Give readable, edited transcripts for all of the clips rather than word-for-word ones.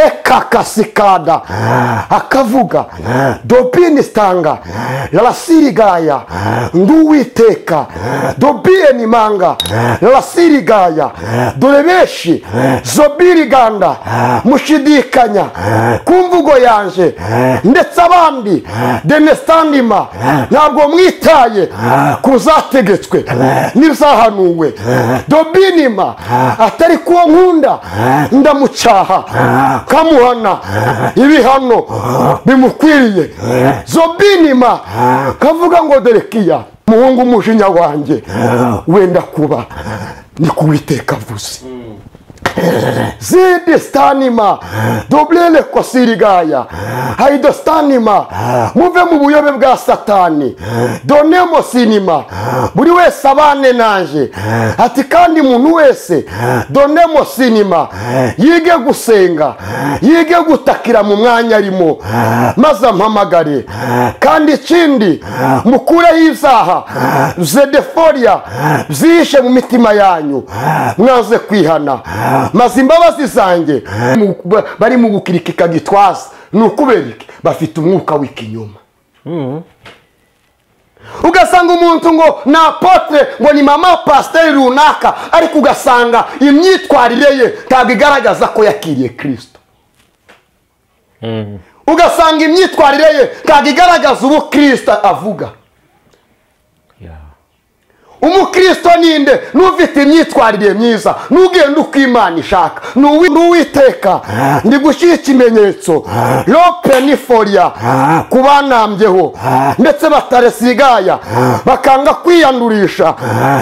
Ekakasikada akavuga dobinistanga lasirigaya nduwiteka dobienimanga lasirigaya dore benshi zobiriganda mushidikanya ku mvugo yanje ndetse abandi denestandima ntabwo mwitaye kuzategetswe n'ibizahanuwe dobinima atari kuwo nkunda ndamucaha kamuhana ibihano bimukwiriye zobinima kavuga ngo derekiya muhungu umujinya wanjye wenda kuba ni kuwiteka avuze zidistanima doblele kosirigaya haidostanima muve mu buyobe bwa satani donemo sinima buri wese abane nanje ati kandi muntu wese donemo sinima yige gusenga yige gutakira mu mwanya arimo maze ampamagare kandi ikindi mukure y'izaha zedeforia zishe mu mitima yanyu mwaze kwihana maze imbabazi zanjye bari mu gukirikika gitwaza nukuberike bafite umwuka w'ikinyoma. Ugasanga umuntu ngo na apotre ngo ni mama pasteur runaka ariko ugasanga imyitwarire ye ntabwo igaragaza ko yakiriye Kristo. Ugasanga imyitwarire ye ntabwo igaragaza ubu Kristo avuga. Umukristo ninde nufite imyitwarire myiza nugenda uko Imana ishaka nuwiteka ndi gushyira ikimenyetso lopeniforia kubanambyeho ndetse bataresigaya bakanga kwiyandurisha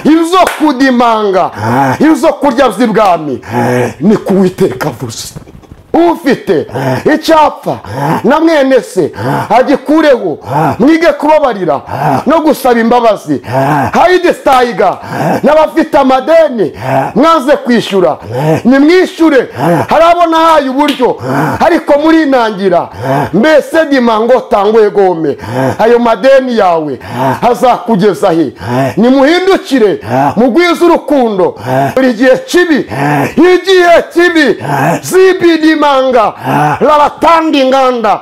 ibyo kudimanga ibyo kurya by'ibwami ni kuwiteka avuze. Ufite icyapfa na mwene se agikureho mwige kubabarira no gusaba imbabazi haidestayiga n'abafite amadeni mwaze kwishyura nimwishyure harabona haye uburyo ariko muri nangira mbese dimango tangwe gome ayo madeni yawe azakugeza he nimuhindukire mugwize urukundo buri gihe kibi igihe kibi zibidi manga lalatandi nganda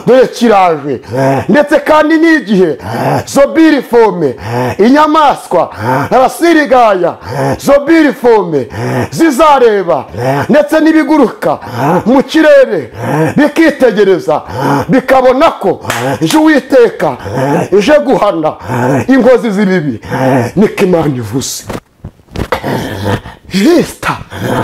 dore kiraje ndetse kandi n'igihe zobirifome inyamaswa abasirigaya zobirifome zizareba ndetse n'ibiguruka mu kirere bikitegereza bikabona ko ije Uwiteka ije guhana inkozi z'ibibi niko Imana ivuze. Jista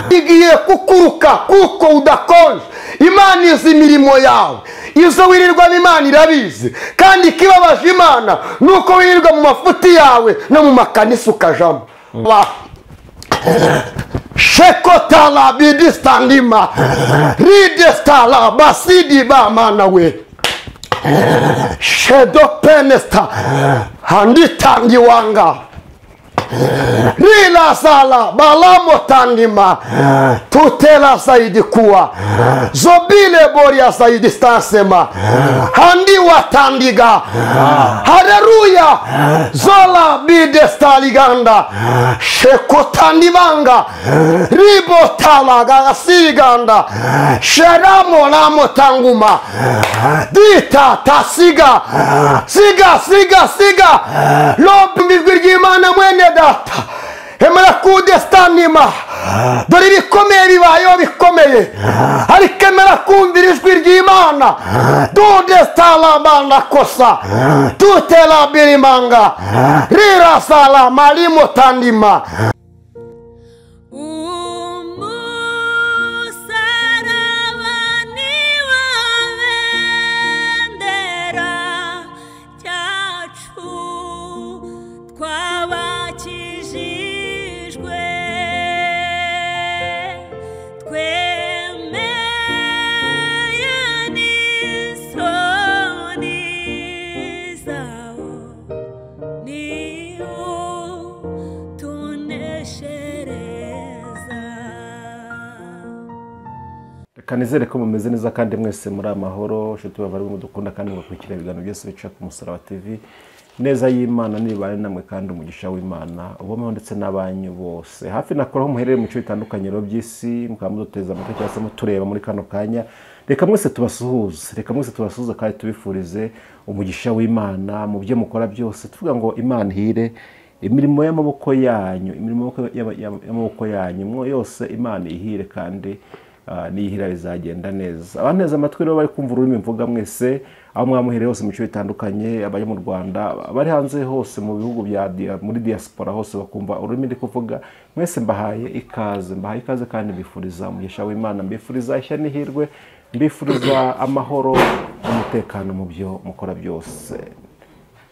igiye kukuruka kuko udakonje. Imana izi imirimo yawe izo wirirwa Imana irabizi kandi ikibabaje Imana nuko wirirwa mu mafuti yawe no mu makanisa ukajamo. Shekotala bidistandima ridestala basidi ba mana we shedopenesta handitangiwanga Rila sala balamo tandima tutela saidi kuwa zobile boria saidi stansema handi watandiga haleluya zola bidestaliganda shekotandibanga ribotalaga asiganda sheramo lamo tanguma dita tasiga siga siga siga lobi ry'Imana mwene data emera kudestanima dore ibikomeye bibayeho bikomeye ariko emera kumvira ijwi ry'Imana dudestalabanda kosa tutela birimanga rira sala malimo tandima. Kanizere ko mumeze neza kandi mwese muri amahoro nshuti bavariwe mudukunda kandi mugakurikira ibiganiro byose bica ku Musaraba TV. Neza y'Imana nibane namwe kandi umugisha w'Imana ubomeho ndetse n'abanyu bose. Hafi nakoraho muherere mu bice bitandukanye by'isi, mukaba muduteza amatwi cyangwa se mutureba muri kano kanya. Reka mwese tubasuhuze, reka mwese tubasuhuze kandi tubifurize umugisha w'Imana mu byo mukora byose. Tuvuga ngo Imana ihire imirimo y'amaboko yanyu, imirimo y'amaboko yanyu mwo yose Imana ihire kandi nihira bizagenda neza. Abanteze amatwi rero bari kumva ururimi mvuga mwese aho mwamuhereye hose mu bice bitandukanye, abari mu Rwanda, abari hanze hose mu bihugu bya muri diaspora hose bakumva ururimi ndi kuvuga, mwese mbahaye ikaze, mbahaye ikaze kandi mbifuriza umugisha w'Imana, mbifuriza ishya n'ihirwe, mbifuriza amahoro n'umutekano mu byo mukora byose.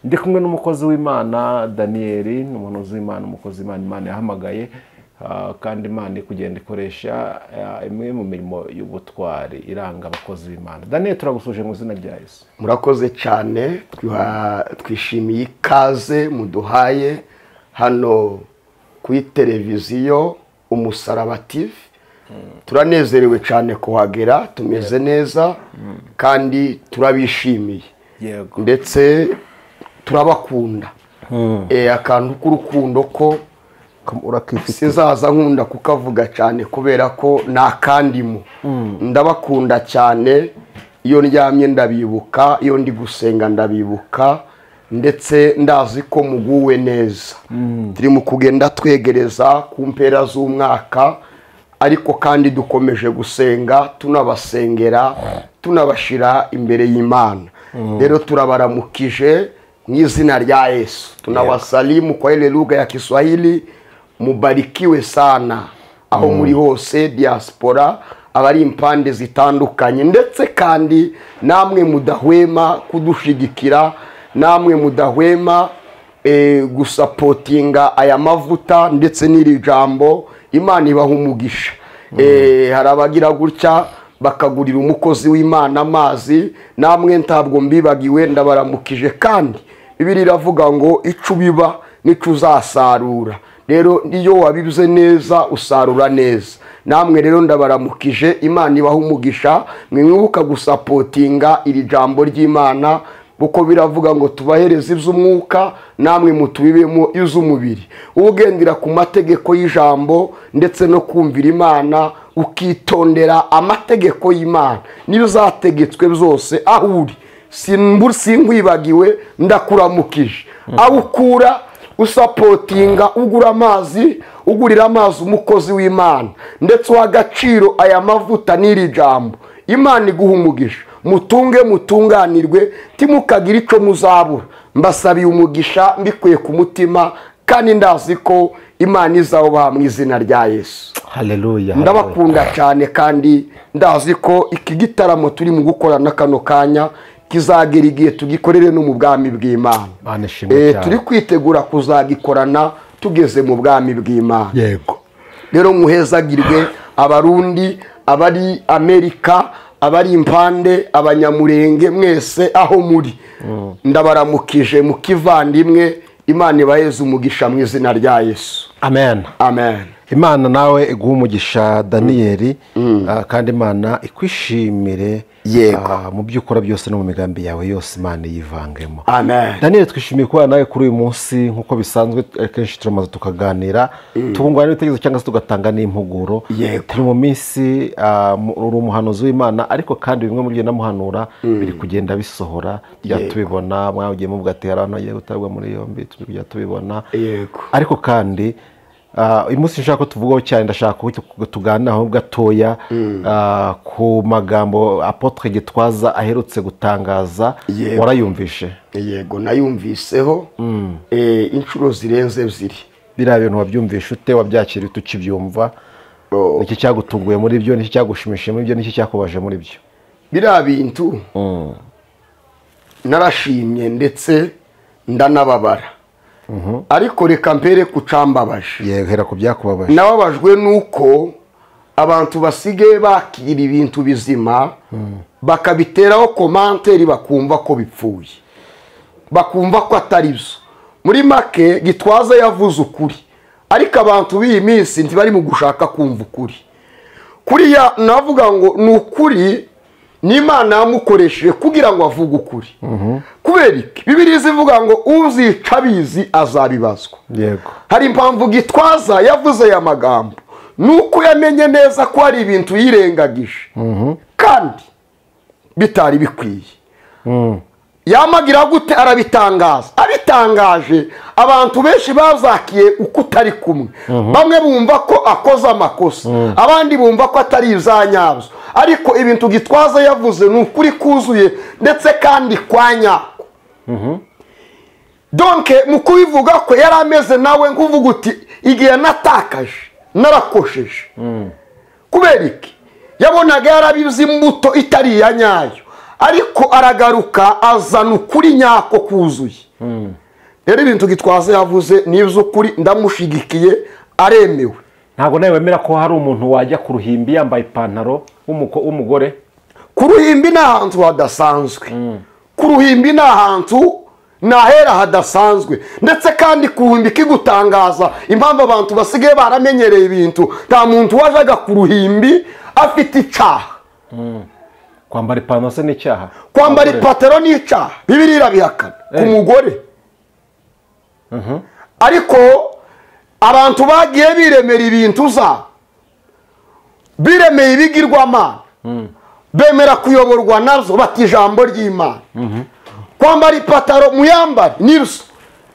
Ndi kumwe n'umukozi w'Imana Daniel, n'umuhanuzi w'Imana, umukozi w'Imana Imana yahamagaye kandi Imana kugenda ikoresha imwe mu mirimo y'ubutwari iranga abakozi b'Imana. Daniel, turagusuje mu izina rya Yesu. Murakoze cyane, twishimiye ikaze muduhaye hano kuri televiziyo Umusaraba TV. Turanezerewe cyane kuhagera, tumeze neza kandi turabishimiye. Yego. Ndetse turabakunda. Akantu k'urukundo ko sizaza nkunda kukavuga cyane kubera ko nakandimo. Ndabakunda cyane, iyo ndyamye ndabibuka, iyo ndi gusenga ndabibuka, ndetse ndazi ko muguwe neza. Turi mu kugenda twegereza ku mpera z'umwaka, ariko kandi dukomeje gusenga, tunabasengera, tunabashira imbere y'Imana. Rero turabaramukije mu izina rya Yesu. Tunawasalimu kwa ile lugha ya Kiswahili. Mubarikiwe sana aho muri hose diaspora, abari impande zitandukanye, ndetse kandi namwe mudahwema kudushigikira, namwe mudahwema gusapotinga aya mavuta ndetse n'iri jambo. Imana ibaha umugisha. Hari abagira gutya bakagurira umukozi w'Imana amazi, namwe ntabwo mbibagiwe, ndabaramukije. Kandi Bibiliya iravuga ngo ico ubiba nico uzasarura. Rero iyo wabivuze neza usarura neza. Namwe rero ndabaramukije, Imana ibaha umugisha. Mwibuka gusapotinga iri jambo ry'Imana, kuko biravuga ngo tubahereze iby'umwuka namwe mutubibemo iz'umubiri. Ugendera ku mategeko y'ijambo ndetse no kumvira Imana, ukitondera amategeko y'Imana niyo uzategetswe byose aho uri. Sinkwibagiwe, ndakuramukije. Aho ukura usapotinga, ugura amazi, ugurira amazi umukozi w'Imana, ndetse uha agaciro aya mavuta n'iri jambo. Imana iguha umugisha, mutunge mutunganirwe, timukagira ico muzabura. Mbasabiye umugisha mbikuye ku mutima, kandi ndazi ko Imana izawubaha mu izina rya Yesu. Haleluya. Ndabakunda cyane kandi ndazi ko iki gitaramo turi mu gukora na kano kanya kizagera igihe tugikorere no mu bwami bw'Imana. Turi kwitegura kuzagikorana tugeze mu bwami bw'Imana. Yego. Rero muhezagirwe Abarundi, abari Amerika, abari impande, abanyamurenge mwese aho muri. Ndabaramukije mu kivandimwe, Imana ibaheze umugisha mu izina rya Yesu. Amen. Amen. Imana nawe iguhe umugisha Daniel, kandi Imana ikwishimire mu byo ukora byose no mu migambi yawe yose, Imana yivangemo. Amen. Daniel, twishimiye kuba nawe kuri uyu munsi nkuko bisanzwe kenshi turamaze tukaganira, tubungurana ibitekerezo cyangwa se tugatanga n'impuguro. Turi mu minsi uri umuhanuzi w'Imana, ariko kandi bimwe mu byo namuhanura biri kugenda bisohora, tujya tubibona. Mwagiye muvuga ati hari abantu bagiye gutabwa muri yombi, tujya tubibona. Ariko kandi uyu munsi nshaka ko tuvugaho cyane, ndashaka ko tuganiraho gatoya ku magambo Apotre Gitwaza aherutse gutangaza. Warayumvishe? Yego, nayumviseho inshuro zirenze ebyiri. Biriya bintu wabyumvishe ute? Wabyakiriye ute ukibyumva? Niki cyagutunguye muri byo? Niki cyagushimishije muri byo? Niki cyakubaje muri byo? Biriya bintu narashimye ndetse ndanababara. Ariko reka mpere kucambabaje. Yego, hera ku byakubabaje. Nababajwe nuko abantu basigaye bakira ibintu bizima bakabiteraho komanteri, bakumva ko bipfuye, bakumva ko atari byo. Muri make Gitwaza yavuze ukuri, ariko abantu b'iyi minsi ntibari mu gushaka kumva ukuri. Kuriya navuga ngo ni ukuri, N'Imana yamukoresheje kugira ngo avuge ukuri. Kubera iki? Bibiliya ivuga ngo uzica abizi azabibazwa. Yego. Hari impamvu Gitwaza yavuze aya magambo, nuko yamenye neza ko hari ibintu yirengagije kandi bitari bikwiye. Yamagira gute? Arabitangaza. Abitangaje abantu benshi bazakiye uko utari kumwe. Bamwe bumva ko akoze amakosa, abandi bumva ko atari izanyabyo. Ariko ibintu Gitwaza yavuze ni ukuri kuzuye ndetse kandi kwa nyako. Donc mu kubivuga ko yari ameze nawe nkuvuga uti igihe natakaje narakosheje. Kubera iki? Yabonaga yarabize imbuto itari iya nyayo, ariko aragaruka azana ukuri nyako kuzuye. Rero ibintu Gitwaza yavuze ni iby'ukuri, ndamushigikiye, aremewe. Ntabwo nawe wemera ko hari umuntu wajya ku ruhimbi yambaye ipantaro w'umugore? Ku ruhimbi ni ahantu hadasanzwe. Ku ruhimbi ni ahantu nahera hadasanzwe, ndetse kandi ku ruhimbi kigutangaza impamvu abantu basigaye baramenyereye ibintu. Nta muntu wajaga ku ruhimbi afite icyaha. Kwambara ipantaro se ni icyaha? Kwambara ipantaro ni icyaha, Bibiliya irabihakana ku mugore. Ariko abantu bagiye biremera ibintu za biremeye ibigirwamana, bemera kuyoborwa nazo, bati ijambo ry'Imana. Kwambara ipantaro muyambare nibyo,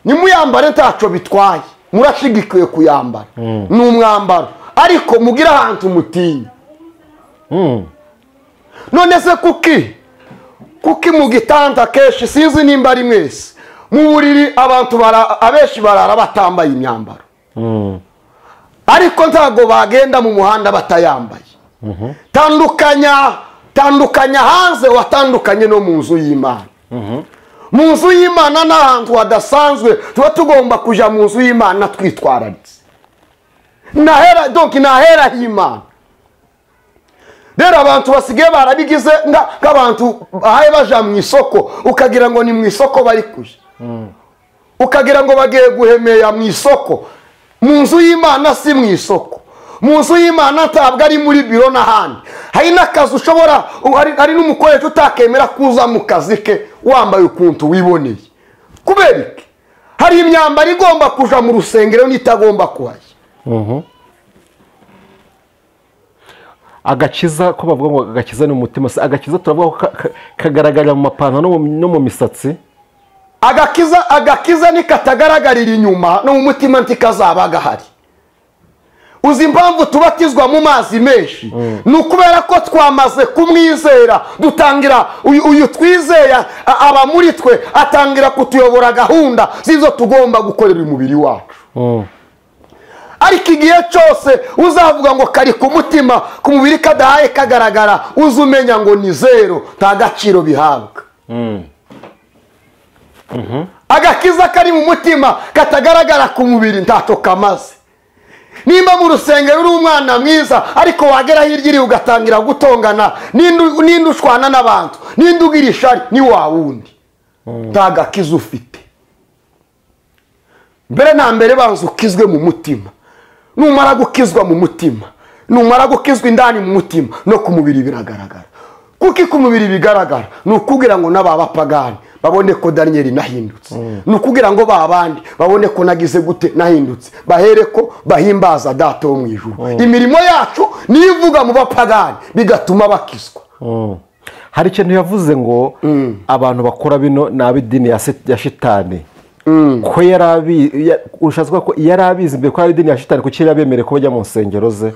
nimuyambare ntaco bitwaye, murashigikiwe kuyambara, ni umwambaro, ariko mugira ahantu mutinya. None se kuki mu gitanda kenshi, sinzi nimba ari mwese, mu buriri abantu abenshi barara batambaye imyambaro, ariko ntago bagenda mu muhanda batayambaye. Tandukanya hanze watandukanye no mu nzu y'Imana. Mu nzu y'Imana ni ahantu hadasanzwe, tuba tugomba kuja mu nzu y'Imana twitwararitse. Nahera donc nahera h'Imana. Rero abantu basigaye barabigize nk'abantu ahaye baja mu isoko, ukagira ngo ni mu isoko bari kuja, ukagira ngo bagiye guhemeya mu isoko. Mu nzu y'Imana si mu isoko. Mu nzu y'Imana ntabwo ari muri biro n'ahandi. Hari n'akazi ushobora, hari n'umukoresha utakemera kuza mu kazi ke wambaye ukuntu wiboneye. Kubera iki? Hari imyambaro igomba kuja mu rusengero n'itagomba kuhajya. Agakiza ko bavuga ngo agakiza ni umutima, agakiza turavuga ko kagaragarira mu mapantaro no mu misatsi. Agakiza ni katagaragarira inyuma no mu mutima ntikazaba gahari. Uzi impamvu tubatizwa mu mazi menshi? Ni ukubera ko twamaze kumwizera, dutangira uyu twizeye aba muri twe, atangira kutuyobora gahunda zizo tugomba gukorera umubiri wacu. Ariko igihe cyose uzavuga ngo kari ku mutima, ku mubiri kadahaye kagaragara, uzumenya ngo ni zero, nta gaciro bihabwa. Agakiza kari mu mutima katagaragara ku mubiri ntacyo kamaze. Nimba mu rusengero uri umwana mwiza, ariko wagera hirya iri ugatangira gutongana, ninde ushwana n'abantu, ninde ugira ishari, ni wa wundi, nta gakiza ufite. Mbere na mbere banza ukizwe mu mutima. Numara gukizwa mu mutima, numara gukizwa indani mu mutima, no ku mubiri biragaragara. Kuki ku mubiri bigaragara? Ni ukugira ngo n'abapagani babone ko Daniel nahindutse, ni ukugira ngo babandi babone ko nagize gute nahindutse, bahere ko bahimbaza Data wo mu ijuru. Imirimo yacu nivuga mu bapagani bigatuma bakizwa. Hari ikintu yavuze ngo abantu bakora bino n'abidini ya shitani. Ko ushatse ko yari abizi mbere ko ari idini ya shitani, kuki yabemere ko bajya mu nsengero ze?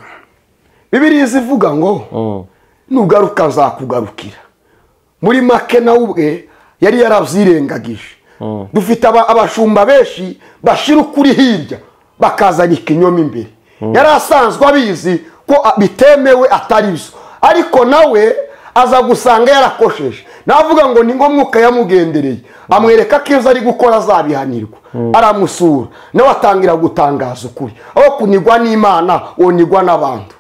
Bibiliya ivuga ngo nugaruka nzakugarukira. Muri make nawe ubwe yari yarabyirengagije. Dufite abashumba benshi bashira ukuri hirya bakazana ikinyoma imbere. Yari asanzwe abizi ko bitemewe atari byo, ariko nawe aza gusanga yarakosheje. Navuga ngo ni ngombwa yamugendereye, amwereka ko ibyo ari gukora azabihanirwa, aramusura nawe atangira gutangaza ukuri. Aho kunigwa n'Imana onigwa n'abantu.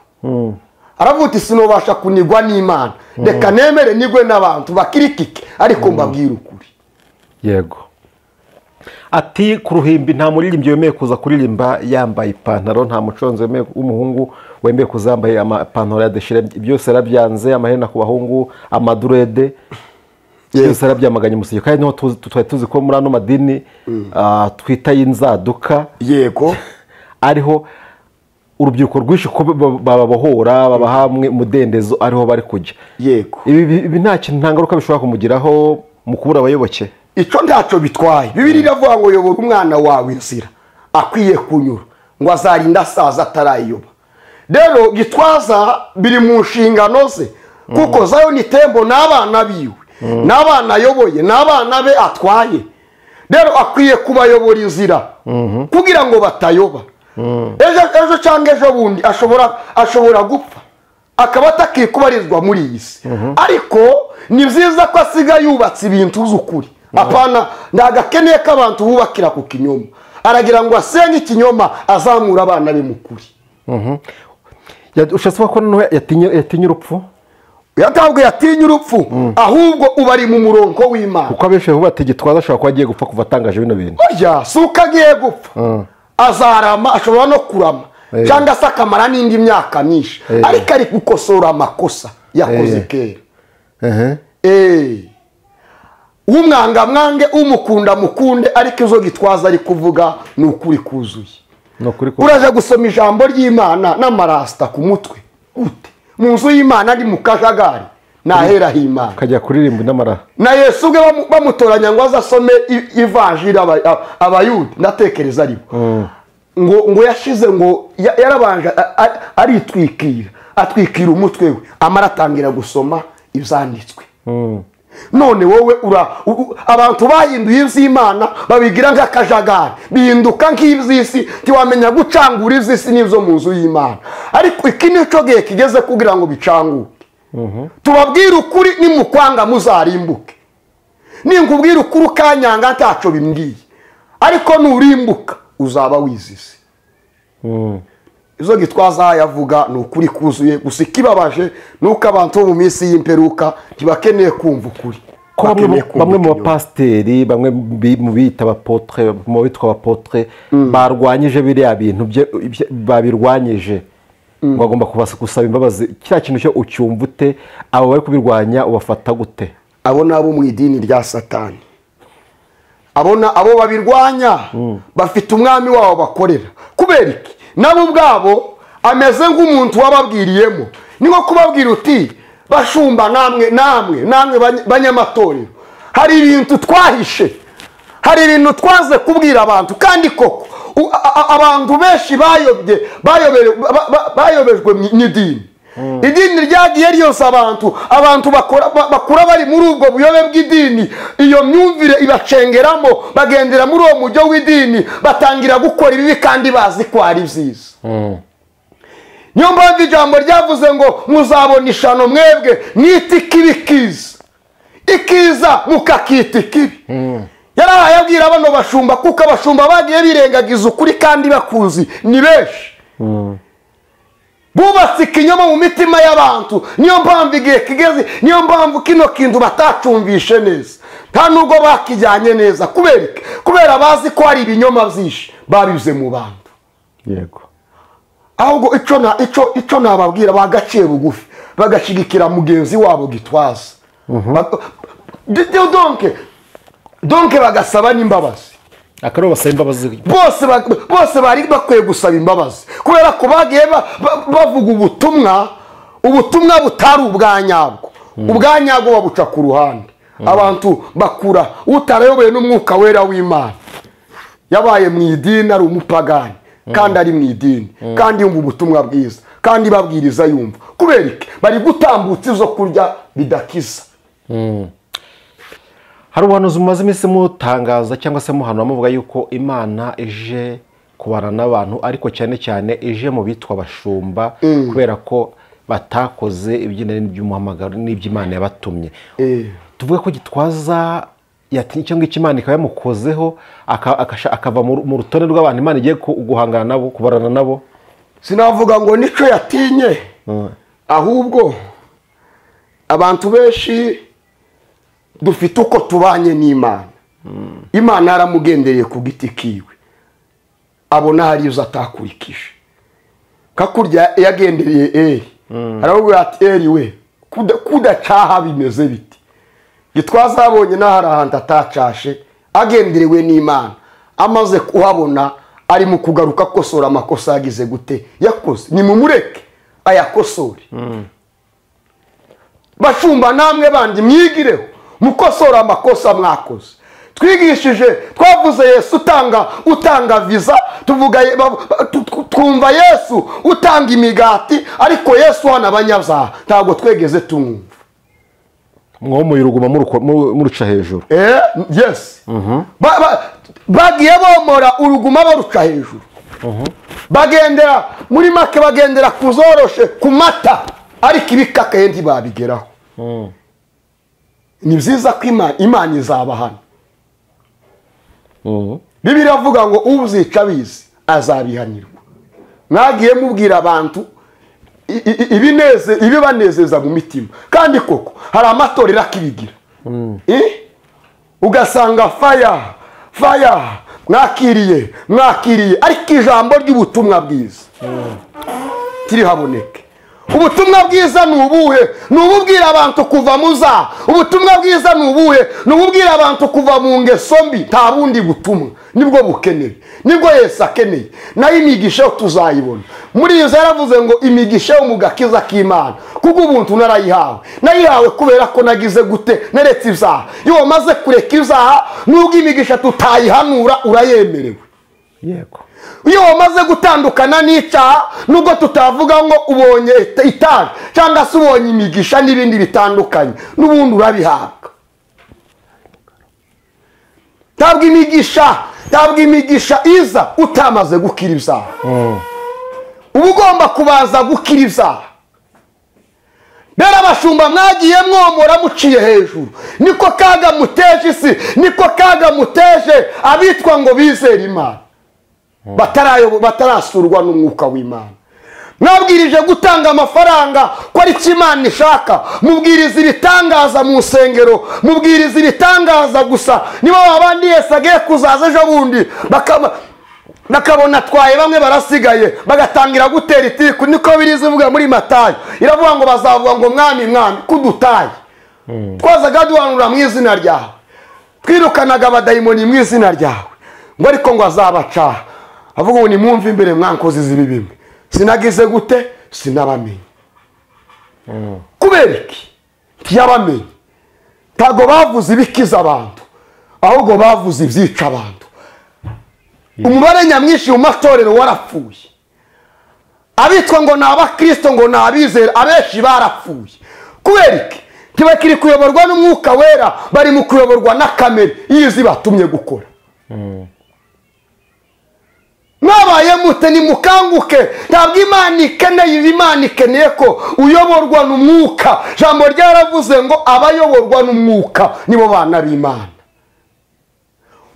Aravuga uti sinobasha kunigwa n'Imana, reka nemere nigwe n'abantu bakirikike, ariko mbabwira ukuri. Yego. Ati ku ruhimbi nta muririmbyi wemeye kuza kuririmba yambaye ipantaro, nta muconzi w'umuhungu wemeye kuza yambaye amapantaro ya deshire, byose yarabyanze, amaherena ku bahungu, amadurede byose yarabyamaganye mu rusengero. Kandi niho twari tuzi ko muri ano madini twita y'inzaduka, yego, ariho urubyiruko rwinshi ko bababohora babaha umudendezo, ariho bari kujya. Yego, ibi nta kintu, nta ngaruka bishobora kumugiraho mu kubura abayoboke. Icyo ntacyo bitwaye. Bibiliya iravuga ngo yobora umwana wawe inzira akwiye kunyura, ngo azarinda asaza atarayiyoba. Rero Gitwaza biri mu nshingano ze, kuko Zion Temple n'abana biwe, n'abana ayoboye, n'abana be atwaye. Rero akwiye kubayobora inzira kugira ngo batayoba. Ejo cyangwa ejo bundi ashobora gupfa akaba atakikubarizwa muri iyi si. Ariko ni byiza ko asiga yubatse ibintu z'ukuri. Apana, ndagakeneye ko abantu bubakira ku kinyoma. Aragira ngo asenye ikinyoma, azamura abana be mu kuri. Ushatse ko noneho yatinye urupfu? Ntabwo yatinye urupfu, ahubwo uba ari mu murongo w'Imana. Kuko abenshi bavuga ati Gitwaza ashobora kuba agiye gupfa kuva atangaje bino bintu. Oya, si uko agiye gupfa, azarama, ashobora no kurama cyangwa se akamara n'indi myaka myinshi, ariko ari gukosora amakosa yakoze kera. Umwanga mwange, umukunda mukunde, ariko izo Gitwaza ari kuvuga ni ukuri kuzuye. Uraje gusoma ijambo ry'Imana n'amarasta ku mutwe ute? Mu nzu y'Imana ari mu kajagari, nahera h'Imana ukajya kuririmba n'amara. Na Yesu ubwe bamutoranya ngo azasome ivanjiri abayuda, ndatekereza aribo ngo yashize ngo yarabanje aritwikira, atwikira umutwe we, amara atangira gusoma ibyanditswe. None wowe abantu bahinduye iby'Imana babigira nk'akajagari, bihinduka nk'iby'isi, ntiwamenya gucangura iby'isi n'ibyo mu nzu y'Imana. Ariko iki nicyo gihe kigeze kugira ngo bicanguke. Tubabwire ukuri, nimukwanga muzarimbuke. Ninkubwira ukuri ukanyanga ntacyo bimbwiye, ariko nurimbuka uzaba wizize. Izo Gitwaza yavuga ni ukuri kuzuye. Gusa ikibabaje nuko abantu bo mu minsi y'imperuka ntibakeneye kumva ukuri. Bamwe mu bapasiteri, bamwe mu bita abapotre, mu bitwa abapotre, barwanyije biriya bintu babirwanyije, bagomba gusaba imbabazi. Kiriya kintu cyo ucyumva ute? Abo bari kubirwanya ubafata gute? Abo nabo mu idini rya Satani, abo babirwanya bafite umwami wabo bakorera. Kubera iki? Nabo ubwabo ameze nk'umuntu wababwiriyemo. Ni nko kubabwira uti bashumba namwe namwe namwe banyamatorero, hari ibintu twahishe, hari ibintu twaze kubwira abantu. Kandi koko abantu benshi bayobye, bayobejwe n'idini. Idini ryagiye ryose abantu bakura bari muri ubwo buyobe bw'idini, iyo myumvire ibacengeramo, bagendera muri uwo mujyo w'idini, batangira gukora ibibi kandi bazi ko ari byiza. Niyo mpamvu ijambo ryavuze ngo muzabona ishano mwebwe mwita ikibi kiza, ikiza mukakita ikibi. Yarahaye abwira bano bashumba, kuko abashumba bagiye birengagiza ukuri kandi bakuzi ni benshi. Bubatse ikinyoma mu mitima y'abantu. Niyo mpamvu igihe kigeze, niyo mpamvu kino kintu batacumvishe neza, nta nubwo bakijyanye neza. Kubera iki? Kubera bazi ko hari ibinyoma byinshi babize mu bantu. Yego, ahubwo icyo nababwira, bagaciye bugufi bagashigikira mugenzi wabo Gitwaza, donke bagasaba n'imbabazi. Akaro basaba imbabazi bose bari bakwiye gusaba imbabazi, kubera ko bagiye bavuga ubutumwa butari ubwanyabwo. Ubwanyabwo babuca ku ruhande. Abantu bakura utarayoboye n'umwuka wera w'Imana, yabaye mu idini ari umupagani, kandi ari mu idini, kandi yumva ubutumwa bwiza, kandi babwiriza yumva. Kubera iki? Bari gutambutsa izo kurya bidakiza. Hari ubuhanuzi mumaze iminsi mutangaza cyangwa se muhanura muvuga yuko Imana ije kubana n'abantu, ariko cyane cyane ije mu bitwa abashumba, kubera ko batakoze iby'inani by'umuhamagaro n'iby'Imana yabatumye. Tuvuge ko Gitwaza yatinye cyangwa Imana ikaba yamukozeho akava mu rutonde rw'abantu Imana igiye guhangana nabo, kubarana nabo. Sinavuga ngo nico yatinye, ahubwo abantu benshi dufite uko tubanye n'Imana. Imana yaramugendereye ku giti kiwe, abona hari izo atakurikije. Kakurya yagendereye Eli, aravuga ati Eli we, kudacaha bimeze biti? Gitwaza abonye n'ahari ahantu atacashe, agenderewe n'Imana, amaze kuhabona ari mu kugaruka akosora amakosa yagize gute yakoze, nimumureke ayakosore. Bashumba namwe bandi mwigireho mukosora amakosa mwakoze. Twigishije, twavuze Yesu utanga visa, tuvuga twumva Yesu utanga imigati, ariko Yesu hana abanyabyaha ntabwo twegeze tumwumva. Mwomoye uruguma muruca hejuru. Yes. Bagiye bomora uruguma baruca hejuru. Bagendera muri make, bagendera kuzoroshe ku mata, ariko ibikakaye ntibabigeraho. Ni byiza ko Imana izabahana. Bibiliya iravuga ngo uzica abizi azabihanirwa. Mwagiye mubwira abantu ibibanezeza mu mitima, kandi koko hari amatorero akibigira. Ugasanga faya mwakiriye, ariko ijambo ry'ubutumwa bwiza tirihaboneke. Ubutumwa bwiza ni ubuhe? Ni ububwira abantu kuva mu za. Ubutumwa bwiza ni ubuhe? Ni ububwira abantu kuva mu ngeso mbi. Nta bundi butumwa, nibwo bukeneye, nibwo Yesu akeneye. Nayo imigisha tuzayibona. Muri iyo yaravuze ngo imigisha yo mu gakiza k'Imana, kuko ubuntu narayihawe. Nayihawe kubera ko nagize gute? Neretse ibyaha. Iyo wamaze kureka ibyaha, nubwo imigisha tutayihanura urayemerewe. Yego. Iyo wamaze gutandukana n'icyaha, nubwo tutavuga ngo ubonye itaje cyangwa se ubonye imigisha n'ibindi bitandukanye, n'ubundi urabihabwa. Ntabwo imigisha iza utamaze gukira ibyaha. Uba ugomba kubanza gukira ibyaha. Rero abashumba mwagiye mwomora muciye hejuru, niko kaga muteje isi, niko kaga muteje abitwa ngo bizere Imana, batarasurwa n'umwuka w'Imana. Mwabwirije gutanga amafaranga ko ari cyo Imana ishaka, mubwiriza ibitangaza mu nsengero, mubwiriza ibitangaza gusa. Niba abandi Yesu agiye kuzaza ejo bundi bakabona twaye bamwe barasigaye, bagatangira gutera itiku. Niko biriza ivuga muri Matayo, iravuga ngo bazavuga ngo mwami mwami kudutaye, twazaga duhanura mu izina ryawe, twirukanaga abadayimoni mu izina ryawe, ngo ariko ngo azabacaha. Avuga ngo nimwumve imbere mwankozi z'ibibi bimwe, sinagize gute? Sinabamenye. Kubera iki ntiyabamenye? Ntabwo bavuze ibikiza abantu, ahubwo bavuze ibyica abantu. Umubare nyamwinshi mu matorero warapfuye. Abitwa ngo ni abakristo ngo ni abizera, abenshi barapfuye. Kubera iki? Ntibakiri kuyoborwa n'umwuka wera, bari mu kuyoborwa na kamere yizi batumye gukora. Mwabaye mute? Nimukanguke. Ntabwo Imana ikeneye, Imana ikeneye ko uyoborwa n'umwuka. Jambo ryaravuze ngo abayoborwa n'umwuka nibo bana b'Imana.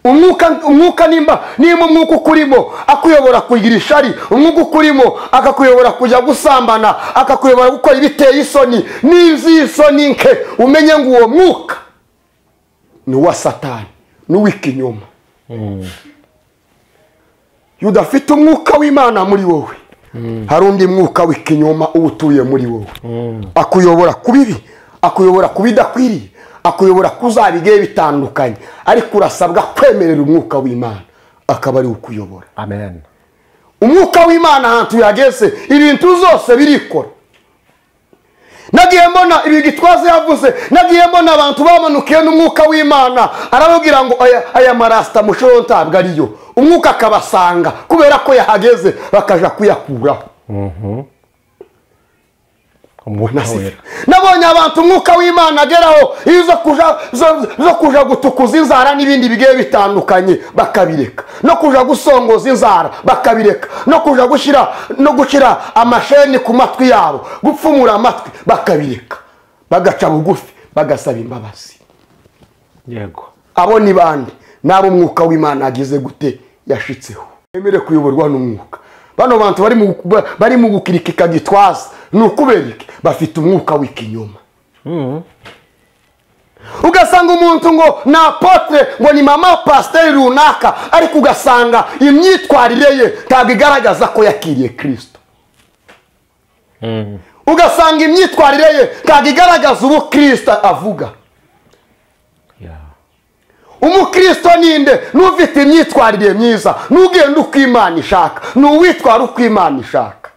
Umwuka nimba umwuka ukurimo akuyobora kugira ishari, umwuka ukurimo akakuyobora kujya gusambana, akakuyobora gukora ibiteye isoni n'iby'isoni nke, umenye ngo uwo mwuka ni uwa Satani, ni uw'ikinyoma. Iyo udafite umwuka w'Imana muri wowe, hari undi mwuka w'ikinyoma uba utuye muri wowe, akuyobora ku bibi, akuyobora ku bidakwiriye, akuyobora kuzabigiye bitandukanye, ariko urasabwa kwemerera umwuka w'Imana akaba ari ukuyobora. Amen. Umwuka w'Imana ahantu yageze ibintu zose birikora. Nagiye mbona ibi Gitwaza yavuze, nagiye mbona abantu bamanukiye n'umwuka w'Imana, arababwira ngo aya marasta mushoro ntabwo ariyo. Umwuka akabasanga kubera ko yahageze bakaja kuyakuraho. Nabonye abantu umwuka w'Imana ageraho zo kuja gutukuza inzara n'ibindi bigiye bitandukanye bakabireka, no kuja gusongoza inzara bakabireka, no kuja gushira no gushira amasheni ku matwi yabo, gupfumura amatwi bakabireka, bagaca bugufi bagasaba imbabazi. Yego. Abo ni bande? Nabo umwuka w'Imana agize gute yashitseho. Emere kuyoborwa n'umwuka. Bano bantu bari mu gukirikika Gitwaza ni ukubera iki? Bafite umwuka w'ikinyoma. Ugasanga umuntu ngo ni apotre, ngo ni mama pasiteri runaka, ariko ugasanga imyitwarire ye ntabwo igaragaza ko yakiriye Kristo. Ugasanga imyitwarire ye ntabwo igaragaza ubukristo avuga. Umukristo ninde? N'ufite imyitwarire myiza, n'ugenda uko Imana ishaka, n'uwitwara uko Imana ishaka.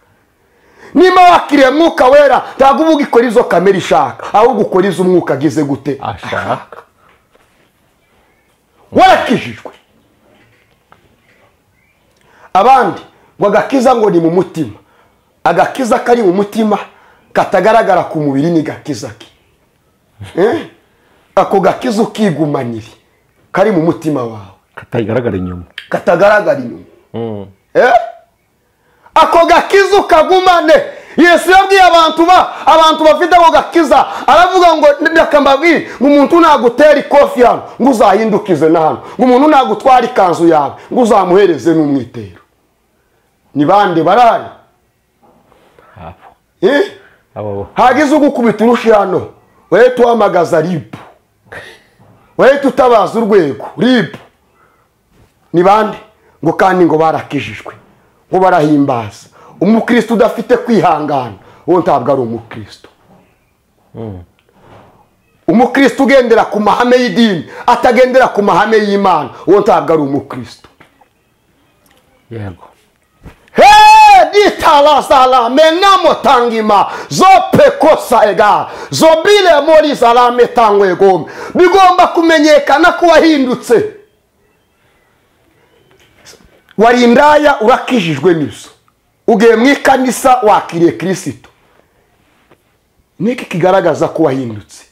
Niba wakiriye Mwuka Wera, ntabwo uba ugikora izo kamere ishaka, ahubwo ukora izo umwuka agize gute ashaka. Warakijijwe. Abandi ngo agakiza ngo ni mu mutima. Agakiza kari mu mutima katagaragara ku mubiri ni gakiza ki? Ako gakiza ukigumanire kari mu mutima wawe, katagaragara inyuma, katagaragara inyuma. Ako gakiza ukagumane. Yesu yabwiye abantu bafite ako gakiza, aravuga ngo ndakambabwira ngo umuntu nagutera ikofi hano ngo uzahindukize na hano, ngo umuntu nagutwara ikanzu yawe ngo uzamuhereze n'umwitero. Ni bande barahari? Hagize ugukubita urushi hano, wewe tuhamagaza ribu, wewe tutabaza urwego ribu. Ni bande? Ngo kandi ngo barakijijwe, ngo barahimbaza. Umukristo udafite kwihangana uwo ntabwo ari umukristo. Umukristo ugendera ku mahame y'idini atagendera ku mahame y'Imana, uwo ntabwo ari umukristo. Yego. Ditala menamo tangima zopekosa ega zobile mori zalame tangwe gome. Bigomba kumenyekana ko wahindutse. Wari indaya urakijijwe nizo, ugiye mu ikanisa wakiriye Kristo. Niki kigaragaza ko wahindutse?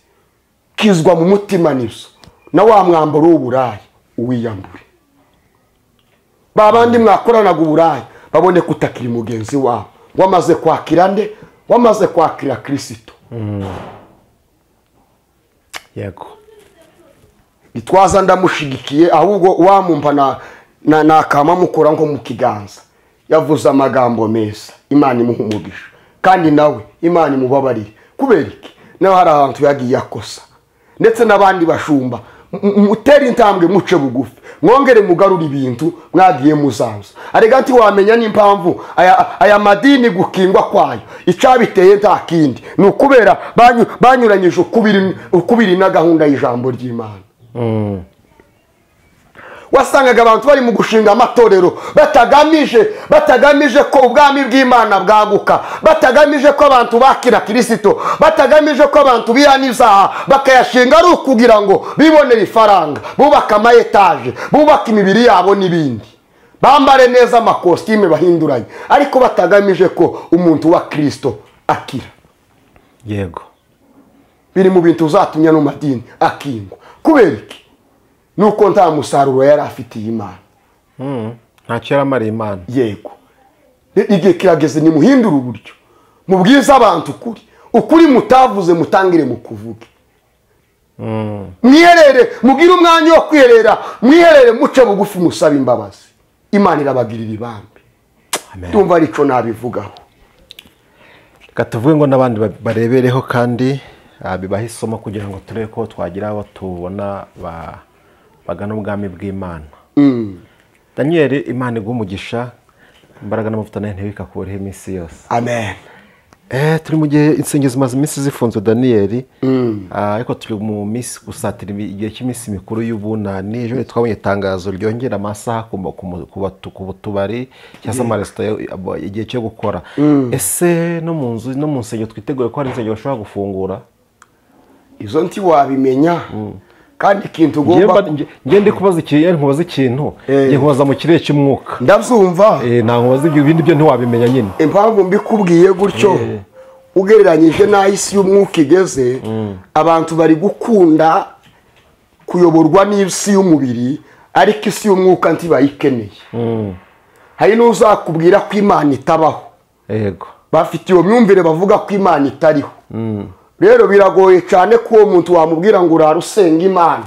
Kizwa mu mutima nizo, na wa mwambaro w'uburaya uwiyambure. Babandi mwakoranaga uburaya babone kutakiri mugenzi wabo, wamaze kwakira nde? Wamaze kwakira Kristo. Yego. Gitwaza ndamushigikiye, ahubwo wamumpa na nakama mukora nko mu kiganza. Yavuze amagambo meza, Imana imuha umugisha, kandi nawe Imana imubabarire. Kubera iki? Nawe hari ahantu yagiye akosa, ndetse n'abandi bashumba. Mutere intambwe, muce bugufi, mwongere mugarura ibintu mwagiye muzanza. Arega nti wamenya n'impamvu aya madini gukingwa kwayo icabiteye nta kindi, ni ukubera banyuranyije ukubiri na gahunda y'ijambo ry'Imana. Wasangaga abantu bari mu gushinga amatorero batagamije ko ubwami bw'Imana bwaguka, batagamije ko abantu bakira Kristo, batagamije ko abantu bihana bakayashinga ari ukugira ngo bibonere ifaranga, bubaka ama etaje, bubaka imibiri yabo n'ibindi, bambare neza amakositime bahinduranye, ariko batagamije ko umuntu wa Kristo akira. Yego. Biri mu bintu uzatumya no madini akingwa. Kubera iki? Nuko nta musaruro yari afitiye Imana. Ntacyo yaramariye Imana. Yego. Igihe kirageze ni muhindura uburyo, mubwize abantu ukuri, ukuri mutavuze mutangire mukuvuge. Mwiherere, mugire umwanya wo kwiherera, mwiherere muce bugufi musaba imbabazi. Imana irabagirira ibambe. Tumva arico nabivugaho. Reka tuvuge ngo n'abandi barebereho kandi bibahe isomo kugira ngo turebe ko twagira abo tubona bagana ubwami bw'Imana. Daniel, Imana iguhe umugisha, imbaraga n'amavuta nayo ntibikakureho iminsi yose. Amen. Turi mu gihe insengero zimaze iminsi zifunzwe Daniel, ariko turi mu minsi gusatira igihe cy'iminsi mikuru y'ubunani. Ejo twabonye itangazo ryongera amasaha ku tubari cyangwa se amaresitora igihe cyo gukora. Ese no mu nzu no mu nsengero twiteguye ko hari insengero bashobora gufungura? Izo nti wabimenya. Kandi ikintu ugomba ngende kubaza ikintu, nkubaza ikintu, ngiye nkubaza mu kirere cy'umwuka. Ndabyumva. Nta nkubaza ibyo bindi byo ntiwabimenya nyine. Impamvu mbikubwiye gutyo, ugereranyije n'aho isi y'umwuka igeze, abantu bari gukunda kuyoborwa n'isi y'umubiri, ariko isi y'umwuka ntibayikeneye. Hari n'uzakubwira ko Imana itabaho. Yego. Bafite iyo myumvire bavuga ko Imana itariho. Rero biragoye cyane ko uwo muntu wamubwira ngo urara usenga Imana.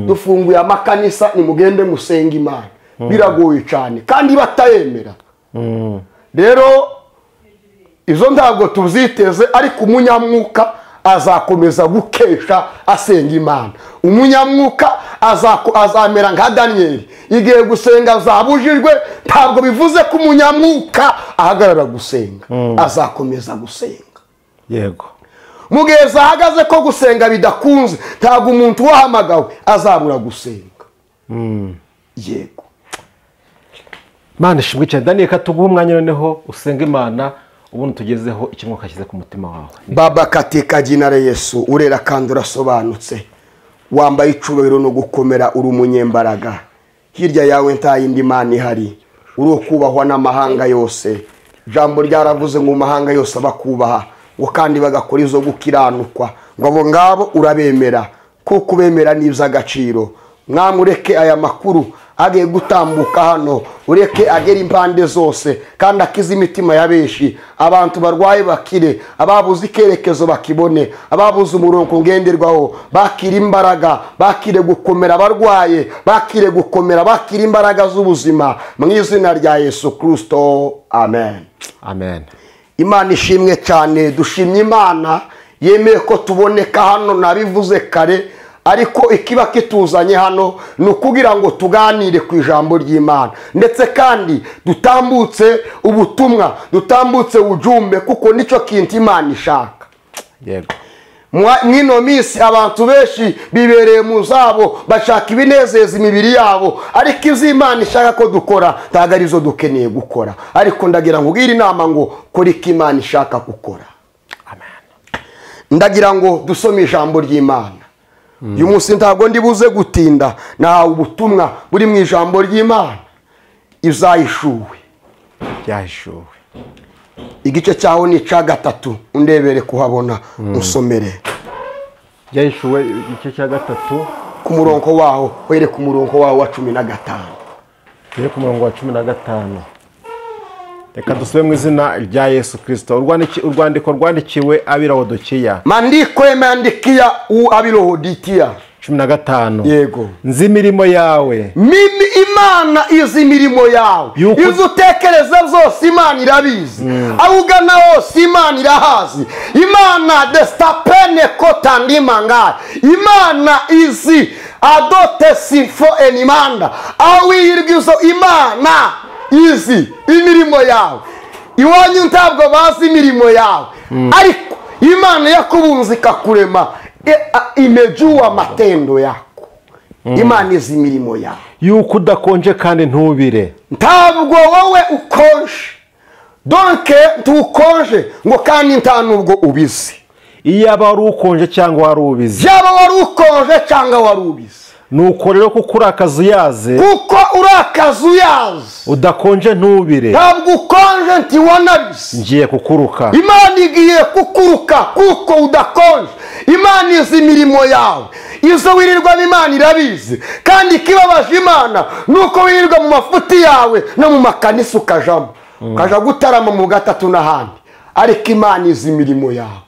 Dufunguye amakanisa nimugende musenga Imana. Biragoye cyane kandi batayemera. Rero izo ntabwo tuziteze, ariko umunyamwuka azakomeza gukesha asenga Imana. Umunyamwuka azamera nka Daniyeli, igihe gusenga azabujijwe ntabwo bivuze ko umunyamwuka ahagarara gusenga, azakomeza gusenga. Yego. Mugeza ahagaze ko gusenga bidakunze, ntabwo umuntu wahamagawe azabura gusenga. Yego. Imana ishimwe cyane. Daniel, katuguha umwanya noneho usenga Imana, ubundi tugezeho icyo Mwuka ashyize ku mutima wawe. Baba, katika jina la Yesu, urera kandi urasobanutse, wambaye icubahiro no gukomera, uri umunyembaraga. Hirya yawe nta yindi Mana ihari, uri kubahwa n'amahanga yose. Ijambo ryaravuze ngo mahanga yose abakubaha, ngo kandi bagakora izo gukiranukwa, ngo abo ngabo urabemera, kuko ubemera n'iby'agaciro. Mwamureke aya makuru agiye gutambuka hano, ureke agera impande zose kandi akize imitima ya benshi. Abantu barwaye bakire, ababuze ikerekezo bakibone, ababuze umurongo ngenderwaho bakire imbaraga, bakire gukomera, abarwaye bakire gukomera, bakire imbaraga z'ubuzima mu izina rya Yesu Kristo, amen. Amen. Imana ishimwe cyane. Dushimye Imana yemeye ko tuboneka hano, nabivuze kare, ariko ikiba kituzanye hano ni ukugira ngo tuganire ku ijambo ry'Imana, ndetse kandi dutambutse ubutumwa, dutambutse ujumbe, kuko nicyo kintu Imana ishaka. Yego. Mwino minsi abantu benshi bibereye mu zabo, bashaka ibinezeza imibiri yabo, ariko izo Imana ishaka ko dukora ntabwo arizo dukeneye gukora. Ariko ndagira ngo ubwire inama ngo kora icyo Imana ishaka gukora. Amen. Ndagira ngo dusome ijambo ry'Imana. Uyu munsi ntabwo ndibuze gutinda, nahawe ubutumwa buri mu ijambo ry'Imana. Izahishuwe, byahishuwe, igice cyaho ni icya 3, undebere kuhabona usomere. Byahishuwe igice cya 3 ku murongo waho, were ku murongo waho wa 15. Were ku murongo wa 15. Reka dusome mu izina rya Yesu Kristo. Urwandiko rwandikiwe ab'Ilaodikiya. Maandiko yameandikia ab'Ilaodikiya 15. Yego. Nzi imirimo yawe. Mimi Imana izi imirimo yawe. Izo utekereza zose Imana irabizi. Aho ugana hose Imana irahazi. Imana destapene kotandimanga. Imana izi adote sifo enimanda. Aho wirwa Imana izi imirimo yawe. Iwanyu ntabwo bazi imirimo yawe, ariko Imana yakubunze ikakurema, imejua matendo yako. Imana izi imirimo yawe, yuko udakonje kandi ntubire. Ntabwo wowe ukonje, donke ntukonje ngo kandi nta nubwo ubizi. Iyaba wari ukonje cyangwa wari ubizi, yaba wari ukonje cyangwa wari ubizi. Nuko rero kuko uri akazuyaze, kuko uri akazuyaze, udakonje ntubire, ntabwo ukonje ntiwanabizi, ngiye kukuruka. Imana igiye kukuruka kuko udakonje. Imana izi imirimo yawe, izo wirirwa Imana irabizi, kandi ikibabaje Imana nuko wirirwa mu mafuti yawe no mu makanisa ukajamo, ukaja gutarama mu gatatu n'ahandi, ariko Imana izi imirimo yawe,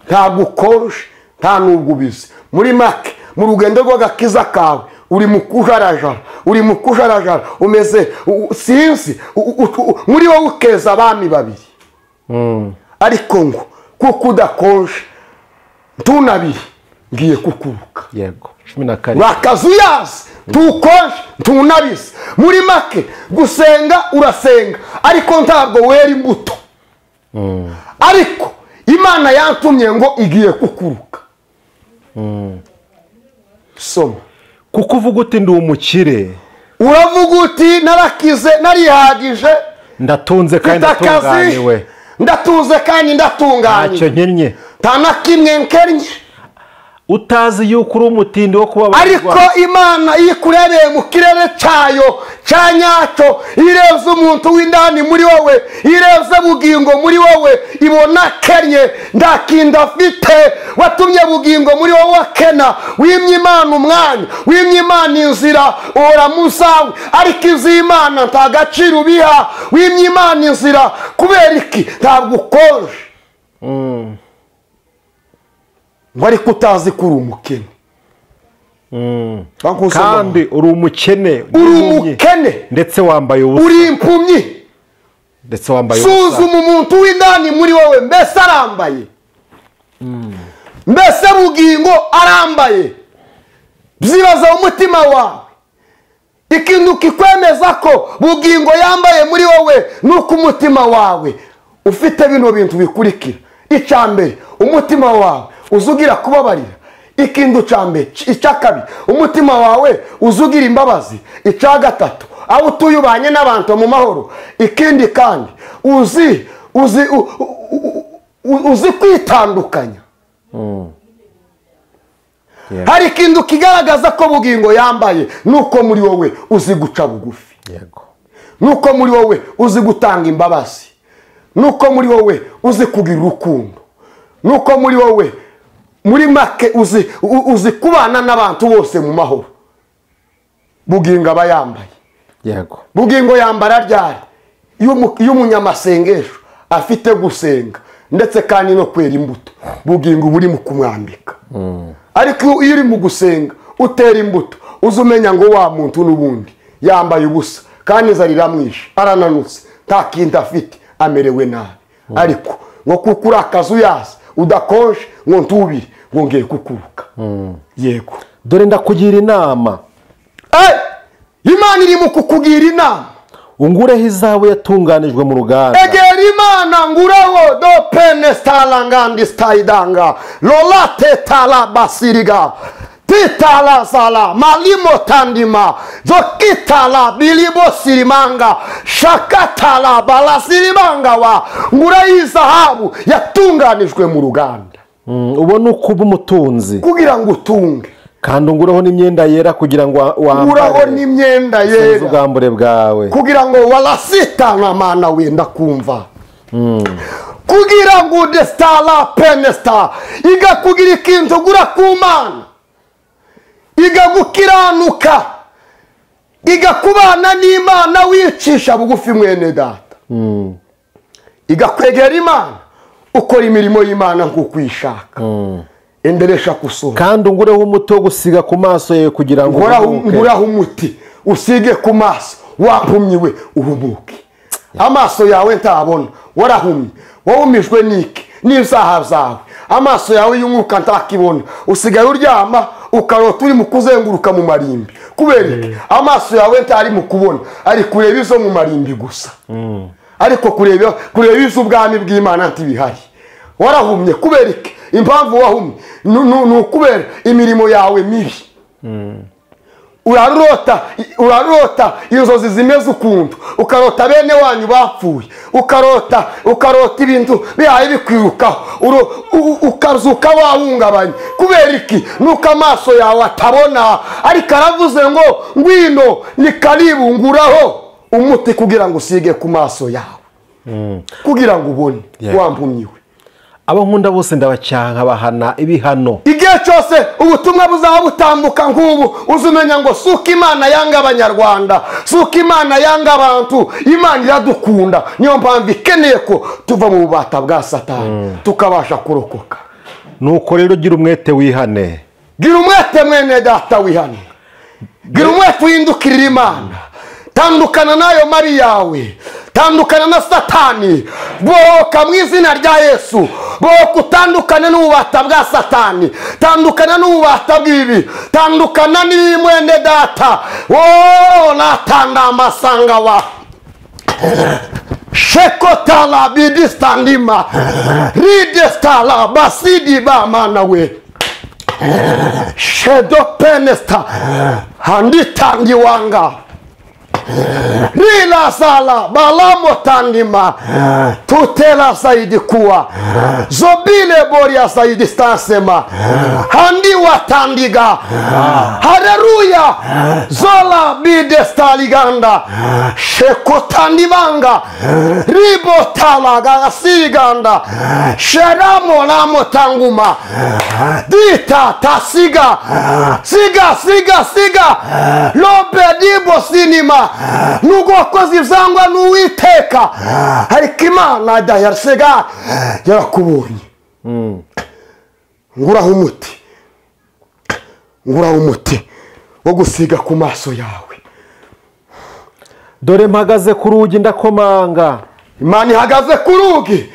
ntabwo ukonje nta nubwo ubizi. Muri make, mu rugendo rw'agakiza kawe uri mu kujarajara, uri mu kujarajara, umeze sinzi muri wowe ukeza abami babiri, ariko ngo kuko udakonje ntunabiri ngiye kukuruka. Yego. 14. Wakazuyazi tukonje ntunabizi. Muri make, gusenga urasenga ariko ntabwo wera imbuto. Ariko Imana yantumye ngo igiye kukuruka. Soma. Kuko uvuga uti ndi umukire, uravuga uti narakize, narihagije, ndatunze kandi ndatunganiwe, ndatunze kandi ndatunganiwe, ntacyo nkennye, nta na kimwe nkennye. Utazi yuko uri umutindi wo kubabarirwa. Ariko Imana iyo ikurebeye mu kirere cyayo cya nyacyo, irebye umuntu w'indani muri wowe, irebye bugingo muri wowe, ibona kennye, nta kintu afite. Watumye bugingo muri wowe akena, wimye Imana umwanya, wimye Imana inzira, uhora musawe, ariko izi Imana nta gaciro ubiha. Wimye Imana inzira kubera iki? Ntabwo ukonje. Ngo ariko utazi ko uri umukene. Kandi uri umukene, uri umukene ndetse wambaye ubusa, uri impumyi ndetse wambaye ubusa. Suzuma umuntu w'indani muri wowe, mbese arambaye? Mbese Bugingo arambaye? Byibaza umutima wawe. Ikintu kikwemeza ko Bugingo yambaye muri wowe nuko umutima wawe ufite bino bintu bikurikira. Icya mbere, umutima wawe uzugira kubabarira. Ikintu cya mbere. Icya kabiri, umutima wawe uzugira imbabazi. Icya gatatu, aho utuye ubanye n'abantu mu mahoro. Ikindi kandi uzi uzi uzi kwitandukanya. Hari ikintu kigaragaza ko Bugingo yambaye nuko muri wowe uzi guca bugufi. Yego. Nuko muri wowe uzi gutanga imbabazi. Nuko muri wowe uzi kugira urukundo. Nuko muri wowe muri make uzi kubana n'abantu bose mu mahoro. Bugingo aba yambaye. Yego. Bugingo yambara ryari? Iyo umunyamasengesho afite gusenga ndetse kandi no kwera imbuto, Bugingo buri mu kumwambika. Ariko iyo uri mu gusenga utera imbuto, uzumenya ngo wa muntu n'ubundi yambaye ubusa kandi inzara iramwishe, arananutse, nta kindi afite, amerewe nabi. Ariko ngo kuko uri akazu yaza udakonje ngo ntubire, ngo ngiye kukuruka. Yego. Dore ndakugira inama. Imana iri mu kukugira inama. Ungureho izahabu yatunganijwe mu ruganda. Egera Imana nguraho do pene stalangandi staidanga lolate tala basiriga titala sala malimo tandima zokitala bilibo sirimanga shakatala balasirimanga wa ngura izahabu yatunganijwe mu ruganda. Ubone uko uba umutunzi kugira ngo utunge. Kandi ungureho n'imyenda yera kugira ngo wambare. Nguraho n'imyenda yera ubwambure bwawe kugira ngo walasitana mana wenda kumva. Kugira ngo destala penesta iga kugira ikintu gura kumana, iga gukiranuka, iga kubana n'Imana wicisha bugufi mwene data. Iga kwegera Imana ukora imirimo y'Imana nkuko uyishaka. Enderesha kusoma. Kandi ungureho umuti wo gusiga ku maso yawe kugira ngo nguraho umuti usige ku maso wahumyiwe uhumuke. Amaso yawe ntabona, warahumye, wahumijwe niki? N'ibyaha zawe. Amaso yawe y'umwuka ntakibona, usigaye uryama ukarota uri mu kuzenguruka mu marimbi. Kubera iki? Amaso yawe ntari mu kubona, ari kureba izo mu marimbi gusa. Ariko kureba iz'ubwami bw'Imana ntibihari. Warahumye kubera iki? Impamvu wahumye ni ukubera imirimo yawe mibi. Urarota inzozi zimeze ukuntu, ukarota bene wanyu bapfuye, ukarota ibintu bihaye bikwirukaho, ukazuka wahungabanye. Kubera iki? Nuko amaso yawe atabona. Ariko aravuze ngo ngwino ni karibu, nguraho umuti kugira ngo usige ku maso yawe kugira ngo ubone wampumyiwe. Abo nkunda bose ndabacyaha bahana ibihano. Igihe cyose ubutumwa buzaba butambuka nk'ubu, uzumenya ngo suka Imana yanga abanyarwanda, suka Imana yanga abantu, Imana iradukunda. Niyo mpamvu ikeneye ko tuva mu bubata bwa Satani tukabasha kurokoka. Nuko rero gira umwete wihane. Gira umwete mwene data wihane. Gira umwete uhindukirira Imana. Tandukana nayo mabi yawe, tandukana na Satani, bohoka mu izina rya Yesu. Bohoka utandukane n'ububata bwa Satani, tandukana n'ububata bw'ibi, tandukana n'ibi mwene data. Oh, natanda amasanga wa shekotala bidistandima ridestala basidi ba mana we shedo penesta handitangi wanga Rila sala balamo tandima tutela saidi kuwa zobile boria saidi stansema handi watandiga haleluya zola bidestaliganda shekotandibanga ribotalaga asiganda sheramo lamo tanguma dita tasiga siga siga siga lobe dibo sinima nubwo wakoze ibyangwa n'Uwiteka ariko Imana dayarasega yarakubonye. Nguraho umuti, nguraho umuti wo gusiga ku maso yawe. Dore mpagaze ku rugi ndakomanga. Imana ihagaze ku rugi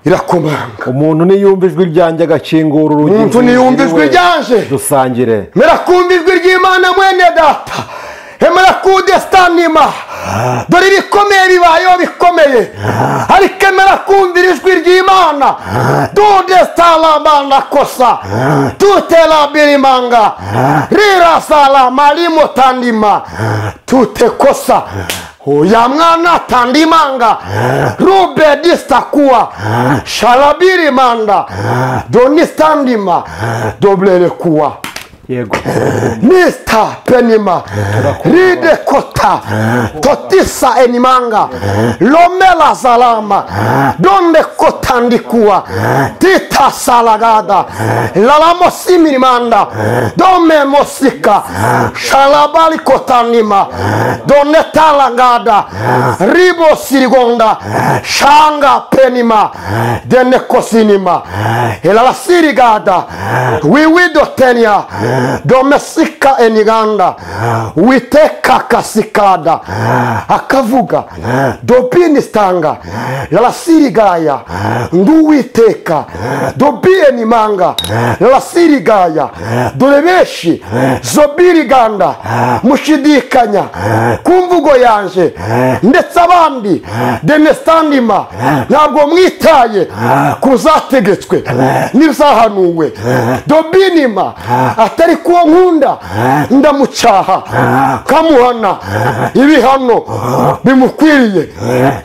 Irakomanga. Umuntu niyumva ijwi ryanjye agakingura urugi. Umuntu niyumva ijwi ryanje dusangire. Mera kumva ijwi ry'Imana mwene data. Emera kudestanima. Dore ibikomeye bibayeho bikomeye, ariko emera kumvira ijwi ry'Imana. Dudestalamanda kosa tutelabirimanga rirasala malimo tandima tutekosa oya mwana tandimanga rube distakuwa shalabirimanda donistandima doblere kuwa. Yego. Nista penima ride kota totisa enimanga lomela salama donde kotandikuwa tita salagada lalamo simirimanda dome mosika shalabali kotanima donne talangada ribo sirigonda shanga penima dene kosinima elala sirigada wiwido tenia domesika eniganda witeka kasikada akavuga dobinistanga lalasirigaya nduwiteka dobienimanga lalasirigaya dore benshi zobiriganda mushidikanya ku mvugo yanje ndetse abandi denestandima ntabwo mwitaye kuzategetswe n'ibizahanuwe dobinima atari kuwo nkunda ndamucaha kamuhana ibihano bimukwiriye.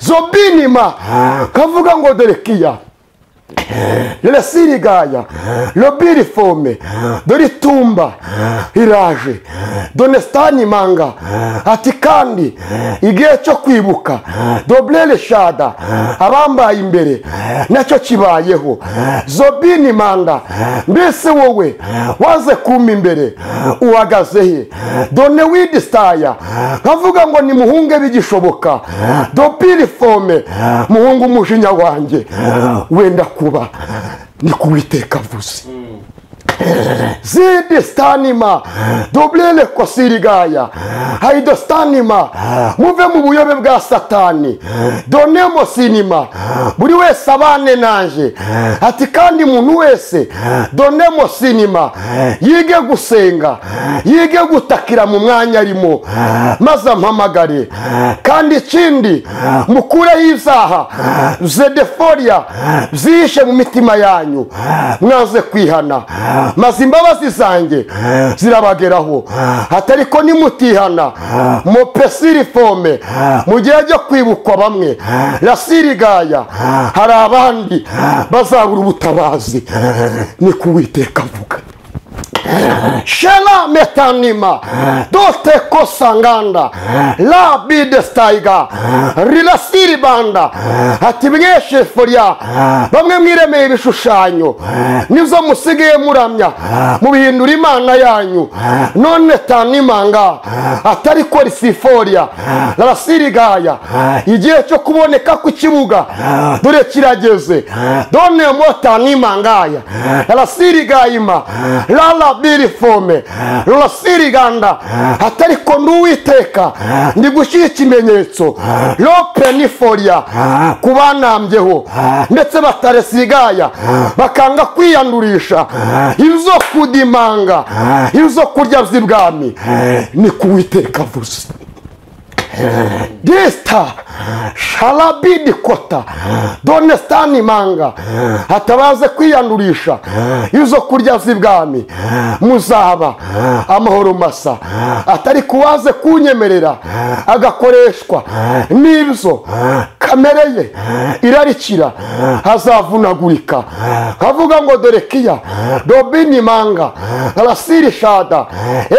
Zobinima kavuga ngo derekiya lesirigaya lobirifome doritumba iraje donestani manga ati kandi igihe cyo kwibuka doblele shada abambaye imbere nacyo kibayeho. Zobini manda mbese wowe waze kuma imbere uhagaze he? Done widistaya kavuga ngo ni muhunge bigishoboka dobirifome muhungu umujinya wanjye wenda kuba ni kuwiteka vuze. Zidistanima doblele kosirigaya haidostanima muve mu buyobe bwa satani donemo sinima buri wese abane nanje ati kandi muntu wese donemo sinima yige gusenga yige gutakira mu mwanya arimo maze ampamagare. Kandi ikindi mukure y'izaha zedeforia zishe mu mitima yanyu mwaze kwihana maze imbabazi zanjye zirabageraho. Atariko nimutihana mopesirifome mu gihe cyo kwibukwa bamwe rasirigaya hari abandi bazabura ubutabazi ni kuwiteka avuga. Shela metanima dote kosanganda la bidestaiga rilasiribanda ati mweshe foria bamwe mwiremeye ibishushanyo nizo musigaye muramya mubihindura imana yanyu none tanimanga atari ko risiforia lasirigaya igihe cyo kuboneka ku kibuga dore kirageze done motanimangaya lasirigayima la birifome lasiriganda atari ko nduwiteka ndi gushyira ikimenyetso lopeniforia kubanambyeho ndetse bataresigaya bakanga kwiyandurisha ibyo kudimanga ibyo kurya by'ibwami ni kuwiteka vuze. Dista shalabidi kota donestani manga hatabaze kwiyandurisha izo kurya z'ibwami muzaba amahoro masa atari kuwaze kunyemerera agakoreshwa n'ibyo kamere ye irarikira hazavunagurika. Kavuga ngo dorekiya dobini manga alasiri shada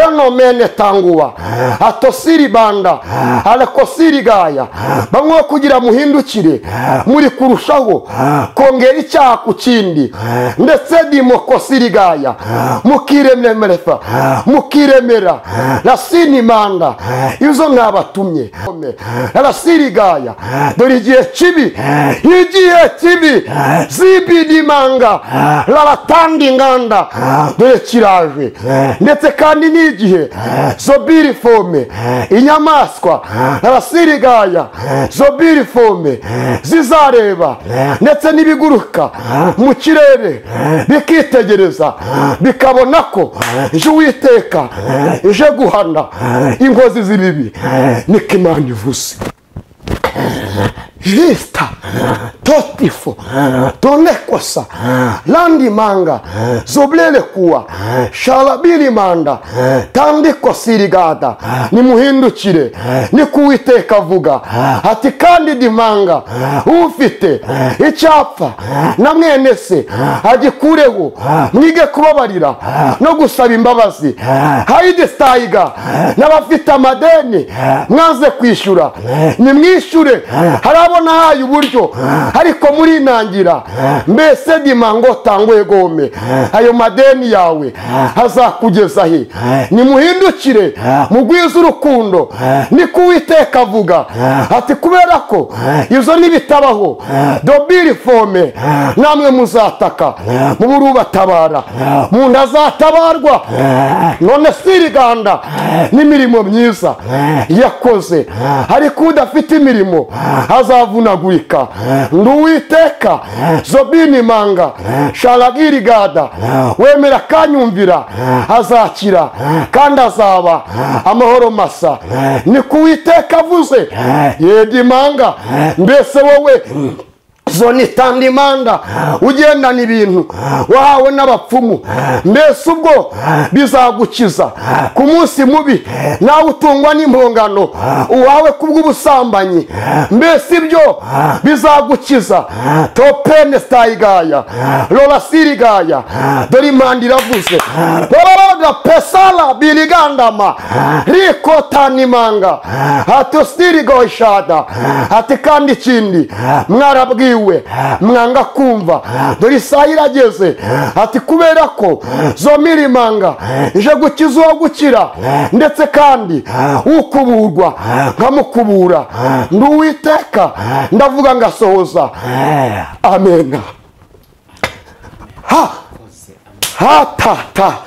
eno mene tanguwa atosiri banda alakosirigaya bamwe kugira muhindukire muri kurushaho kongera icyaha ku kindi ndetse dimokosirigaya mukiremerefa mukiremera lasinimanda izo mwabatumye alasirigaya dore Igihe kibi, igihe kibi zibidimanga lalatandi inganda, dore kiraje. Ndetse kandi n'igihe zobirifome inyamaswa abasirigaya zobirifome zizareba, ndetse n'ibiguruka mu kirere bikitegereza bikabona ko ije Uwiteka ije guhana inkozi z'ibibi. Niko Imana ivuze. Jista totifo tonekosa landimanga zoblele kuwa shalabili manda tandiko sirigada. Nimuhindukire, niko Uwiteka avuga. Ati kandi dimanga ufite icyapfa na mwene se agikureho, mwige kubabarira no gusaba imbabazi. Haidestayiga n'abafite amadeni mwanze kwishyura, nimwishyure. Harabona haye uburyo ariko muri nangira. Mbese dimango tangwe gome, ayo madeni yawe azakugeza he? Nimuhindukire mugwize urukundo, niko Uwiteka avuga. Ati kubera ko izo nibitabaho dobirifome namwe muzataka muburubatabara, munda azatabarwa. None siriganda n'imirimo myiza yakoze, ariko udafite imirimo azavunagurika. Nduwiteka zobini manga shalagirigada, wemera kanyumvira azakira kandi azaba amahoro masa. Niko Uwiteka avuze. Yedimanga, mbese wowe zonitandimanda ugendana ibintu wahawe n'abapfumu, mbese ubwo bizagukiza ku munsi mubi? Nawe utungwa n'impongano uwawe kubw'ubusambanyi, mbese ibyo bizagukiza? Topene stayigaya rorasirigaya, dore imanda iravuze. Roroga pesala birigandama rikotanimanga atosirigoshada. Ati kandi ikindi mwarabwiwe mwanga kumva, dore isaha irageze. Ati kubera ko zo mirimanga ije gukiza uwo gukira, ndetse kandi ukuburwa nkamukubura. Ndi Uwiteka ndavuga ngasohoza. Amen. Ha ha ta ta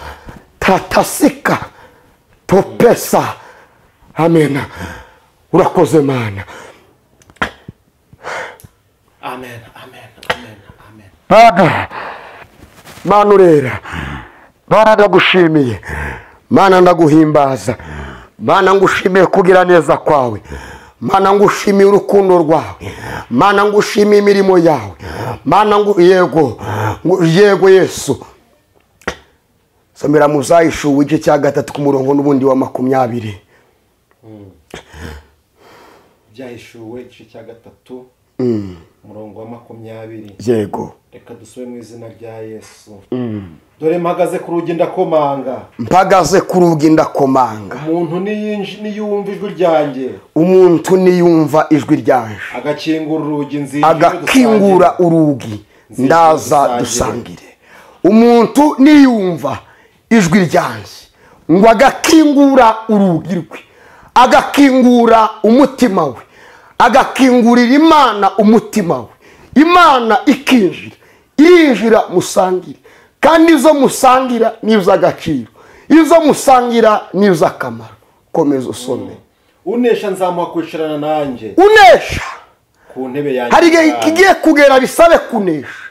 tatasika topesa. Amen. Urakoze Mana. Amen, amen, amen, amen. Baba, Mana urera, Mana ndagushimiye, Mana ndaguhimbaza, Mana ngushimiye kugira neza kwawe, Mana ngushimiye urukundo rwawe, Mana ngushimiye imirimo yawe, Mana yego, yego Yesu. Somera muzayishu igice cya 3 ku murongo n'ubundi wa 20. Byahishuwe igice cya 3 umurongo wa 20. Yego. Reka dusome mu izina rya Yesu. Dore mpagaze ku rugi ndakomanga. Mpagaze ku rugi ndakomanga. Umuntu niyumva ijwi ryanjye. Umuntu niyumva ijwi ryanje. Agakingura urugi nzinjira. Agakingura urugi ndaza dusangire. Umuntu niyumva ijwi ryanjye ngo agakingura urugi rwe, agakingura umutima we, agakingurira Imana umutima we, Imana ikinjira, irinjira musangire. Kandi izo musangira n'iz'agaciro, izo musangira n'iz'akamaro. Komeza usome. Unesha nzamuha kwicarana nanjye. Unesha ku ntebe yanjye. Hari igihe kigiye kugera bisabe kunesha.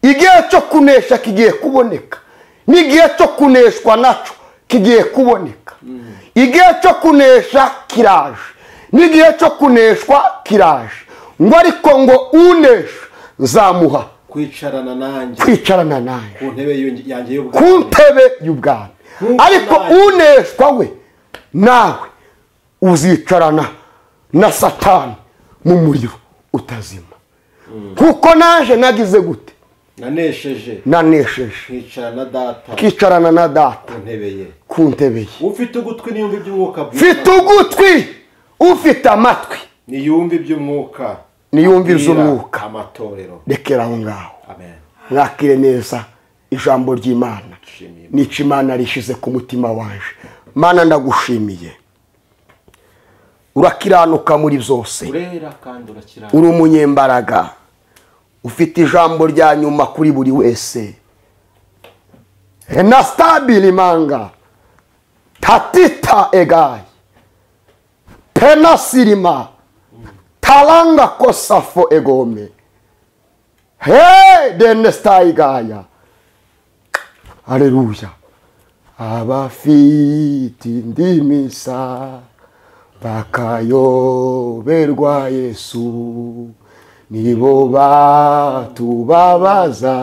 Igihe cyo kunesha kigiye kuboneka, n'igihe cyo kuneshwa naco kigiye kuboneka. Igihe cyo kunesha kiraje, n'igihe cyo kuneshwa kiraje. Ngo ariko ngo unesha nzamuha kwicarana nanjye, kwicarana nanjye ku ntebe yanjye y'ubwami, ku ntebe y'ubwami. Ariko uneshwa we nawe uzicarana na Satani mu muriro utazima. Kuko naje nagize gute? Nanesheje, nanesheje nkicarana na data ku ntebe ye, ku ntebe ye. Ufite ugutwi niyumva iby'umwuka, ufite ugutwi, ufite amatwi niyumva iby'umwuka, niyumva iby'umwuka. Amatorero rekera aho ngaho. Amen. Mwakire neza ijambo ry'Imana, nica Imana rishize ku mutima wanje. Mana ndagushimiye, Urakiranuka muri byose, uri umunyembaraga, ufite ijambo rya nyuma kuri buri wese. Enastabilimanga tatita egai penasirima talanga kosafo egome he denestaigaya. Haleluya. Abafite indimisa bakayoberwa Yesu, nibo batubabaza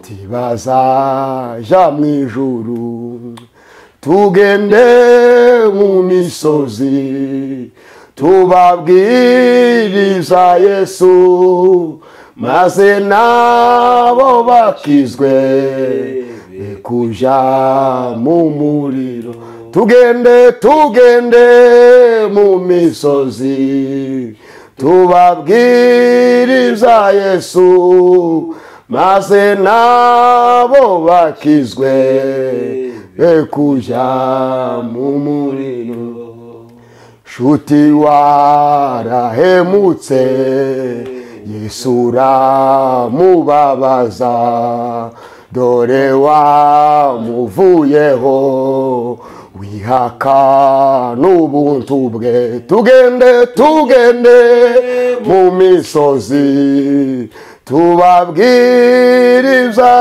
tibazaja mu ijuru. Tugende mu misozi tubabwiriza Yesu, maze nabo bakizwe kuja mu muriro. Tugende tugende mu misozi tubabwiriza Yesu, maze nabo bakizwe kuja mu muriro. Shuti warahemutse, Yesu uramubabaza, dore wamuvuyeho wihaka n'ubuntu bwe. Tugende tugende mu misozi tubabwiriza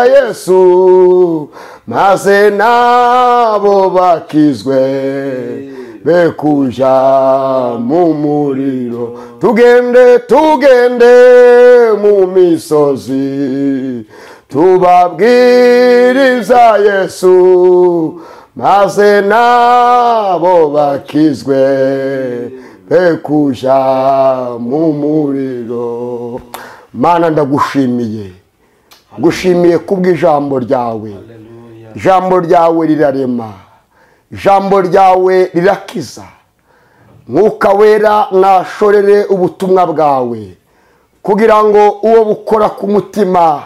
Yesu, maze nabo bakizwe be kuja mu muriro. Tugende tugende mu misozi tubabwiriza Yesu, maze nabo bakizwe be kuja mu muriro. Mana, ndagushimiye, gushimiye kubw'ijambo ryawe. Ijambo ryawe rirarema, ijambo ryawe rirakiza. Mwuka wera nashorere ubutumwa bwawe, kugira ngo uwo bukora ku mutima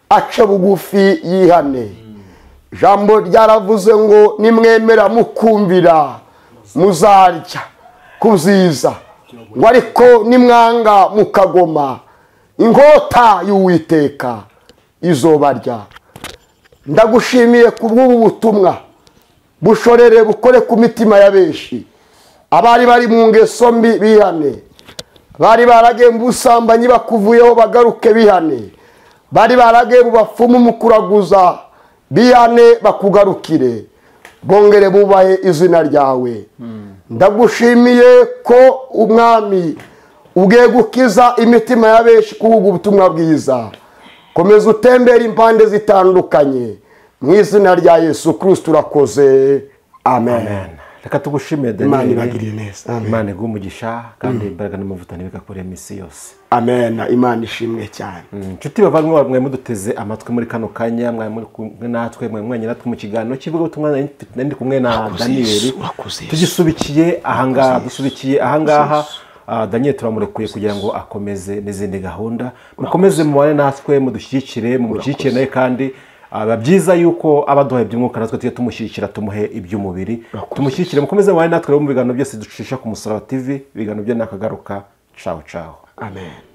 ace bugufi yihane. Ijambo ryaravuze ngo nimwemera mukumvira muzarya kubyiza, ngo ariko nimwanga mukagoma inkota y'Uwiteka izobarya. Ndagushimiye kubw'ubu butumwa bushorere bukore ku mitima ya benshi. Abari bari mu ngeso mbi bihane, bari baragiye mu busambanyi bakuvuyeho bagaruke bihane, bari baragiye mu bapfumu mu kuraguza bihane bakugarukire, bongere bubahe izina ryawe. Ndagushimiye ko umwami ugiye gukiza imitima ya benshi kuhuga ubutumwa bwiza. Komeza utembere impande zitandukanye mu izina rya Yesu Kristo urakoze, amen. Reka tugushimire Daniel. Imana ibagirire neza. Amen. Imana iguhe umugisha kandi imbaraga n'amavuta ntibigakure misi yose. Amen. Imana ishimwe cyane. Nshuti bavandimwe mwe muduteze amatwi muri kano kanya, mwe muri kumwe natwe, mwe mwenye natwe mu kiganiro kivuga ubutumwa, ndi kumwe na Daniel. Tugisubikiye ahangaha, dusubikiye ahangaha. Daniel turamurekuye kugira ngo akomeze n'izindi gahunda. Mukomeze mubane natwe, mudushyigikire, mumushyigikire nawe, kandi aba byiza yuko abaduhaye iby'umwuka natwe tujye tumushyigikira, tumuhe iby'umubiri, tumushyigikire. Mukomeze mubane natwe mu biganiro byose ducisha ku Musaraba TV, ibiganiro byo nakagaruka. Ciao ciao. Amen.